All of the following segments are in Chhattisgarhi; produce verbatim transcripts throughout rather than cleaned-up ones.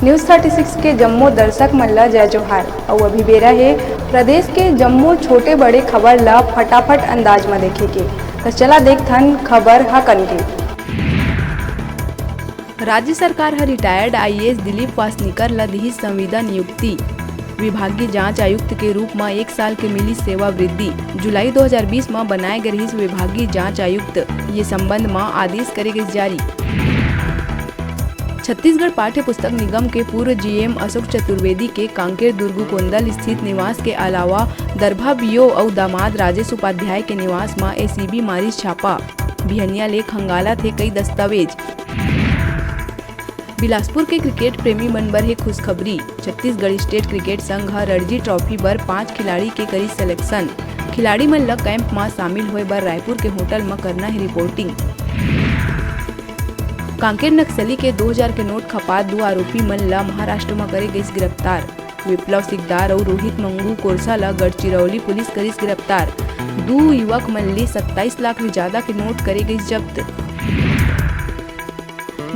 News thirty six के जम्मो दर्शक मन ल जय जोहार। अउ अभी बेरा हे प्रदेश के जम्मो छोटे बड़े खबर ल फटाफट अंदाज म देखे के। त चला देखथन खबर ह कन के। राज्य सरकार ह retired I A S Dilip Wasnikar ल दिहिस संविदा नियुक्ति। विभागीय जांच आयुक्त के रूप म एक साल के मिलिस सेवा वृद्धि। जुलाई दो हज़ार बीस म बनाए गे रिहिस विभागीय जांच आयुक्त। ये संबंध म आदेश करे गिस जारी। छत्तीसगढ़ पाठ्य पुस्तक निगम के पूर्व G M अशोक चतुर्वेदी के कांकेर दुर्गुकोंदल स्थित निवास के अलावा दरभा B O अउ दामाद राजेश उपाध्याय के निवास म S E B मारिस छापा। बिहनिया ले खंगालत हे कई दस्तावेज। बिलासपुर के क्रिकेट प्रेमी मन बर हे खुशखबरी। छत्तीसगढ़ स्टेट क्रिकेट संघ ह रणजी ट्रॉफी बर पांच खिलाड़ी के करिस selection। खिलाड़ी मन ल कैंप म शामिल होय बर रायपुर के होटल म करना हे रिपोर्टिंग। कांकेर नक्सली के दो हज़ार के नोट खपात दू आरोपी मन ल महाराष्ट्र म करे गइस गिरफ्तार। विप्लव सिकदार अउ रोहित मंगू कोरसा ल गढ़चिरौली पुलिस करिस गिरफ्तार। दू युवक मन ले सत्ताईस लाख ले जादा के नोट करे गइस जब्त।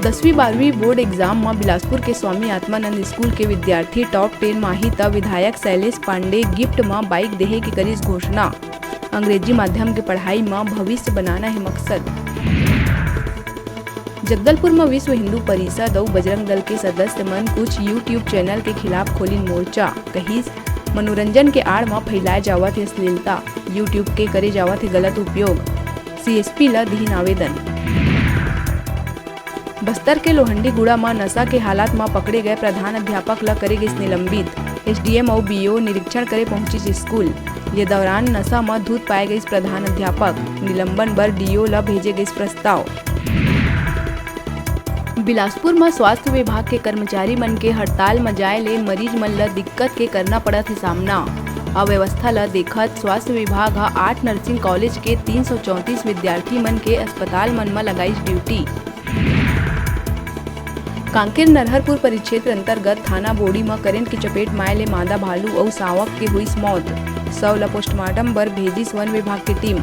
दसवीं बारहवीं बोर्ड एग्जाम म बिलासपुर के स्वामी आत्मानंद स्कूल के विद्यार्थी top ten म आही त विधायक शैलेश पांडे gift म bike देहे के करिस घोषणा। अंग्रेजी माध्यम के पढ़ाई म भविष्य बनाना हे मकसद। जगदलपुर म विश्व हिंदू परिषद अउ बजरंग दल के सदस्य मन कुछ YouTube channel के खिलाफ खोलिन मोर्चा। कहिस, मनोरंजन के आड़ म फैलाए जावत हे अश्लीलता, YouTube के करे जावत हे गलत उपयोग। C S P ल दिहिन आवेदन। बस्तर के लोहंडीगुड़ा म नशा के हालात म पकड़े गए प्रधान अध्यापक ल करे गिस निलंबित। S D M अउ B O निरीक्षण करे पहुंचिस स्कूल। ये दौरान नशा म धुत पाए गइस प्रधान अध्यापक। निलंबन बर D O ल भेजे गइस प्रस्ताव। बिलासपुर म स्वास्थ्य विभाग के कर्मचारी मन के हड़ताल म जाए ले मरीज मन ल दिक्कत के करना पड़त हे सामना। अव्यवस्था ल देखत स्वास्थ्य विभाग ह आठ nursing college के तीन सौ चौंतीस विद्यार्थी मन के अस्पताल मन म लगाइस duty। कांकेर नरहरपुर परिक्षेत्र अंतर्गत थाना बोड़ी म करंट के चपेट म आए ले मादा भालू अउ सांवक के होइस मौत। शव ल पोस्टमार्टम बर भेजिस वन विभाग के टीम।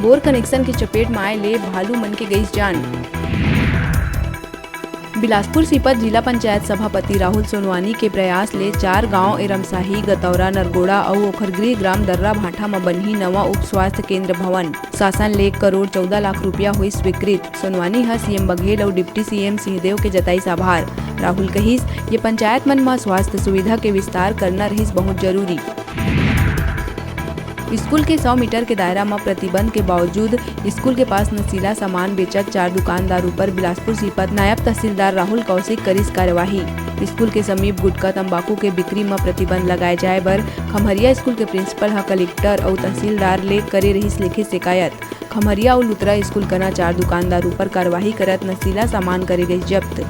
बोर कनेक्शन के चपेट म आए ले भालू मन के गइस जान। बिलासपुर सीपत जिला पंचायत सभापति राहुल सोनवानी के प्रयास ले चार गांव एरमसाही, गतौरा, नरगोड़ा अउ ओखर गृह ग्राम दर्रा भाठा म बनही नवा उप स्वास्थ्य केंद्र भवन। शासन ले एक करोड़ चौदह लाख रुपया होइस स्वीकृत। सोनवानी ह C M बघेल अउ Deputy C M सिंहदेव के जताइस आभार। राहुल कहिस, ये पंचायत मन म स्वास्थ्य सुविधा के विस्तार करना रहिस बहुत जरूरी। स्कूल के सौ मीटर के दायरा म प्रतिबंध के बावजूद स्कूल के पास नशीला सामान बेचत चार दुकानदार ऊपर बिलासपुर सीपत नायब तहसीलदार राहुल कौशिक करिस कार्यवाही। स्कूल के समीप गुटखा तंबाकू के बिक्री म प्रतिबंध लगाए जाए बर खम्हरिया स्कूल के प्रिंसिपल ह कलेक्टर अउ तहसीलदार ले करे रहिस लिखित शिकायत। खम्हरिया अउ लुतरा स्कूल कना चार दुकानदार ऊपर कार्यवाही करत नशीला सामान करे गइस जब्त।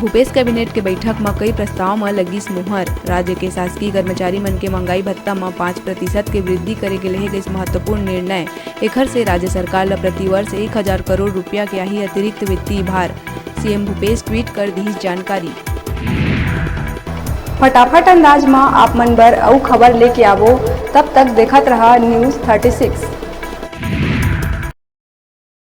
भूपेश कैबिनेट के बैठक म कई प्रस्ताव म लगिस मुहर। राज्य के शासकीय कर्मचारी मन के महंगाई भत्ता म पाँच प्रतिशत के वृद्धि करे के लेहे गइस महत्वपूर्ण निर्णय। एखर से राज्य सरकार ल प्रतिवर्ष एक हजार करोड़ रुपया के आही अतिरिक्त वित्तीय भार। C M भूपेश tweet कर दिहिस जानकारी। फटाफट अंदाज म आप मन बर अउ खबर लेके आबो, तब तक देखत रहा News thirty six।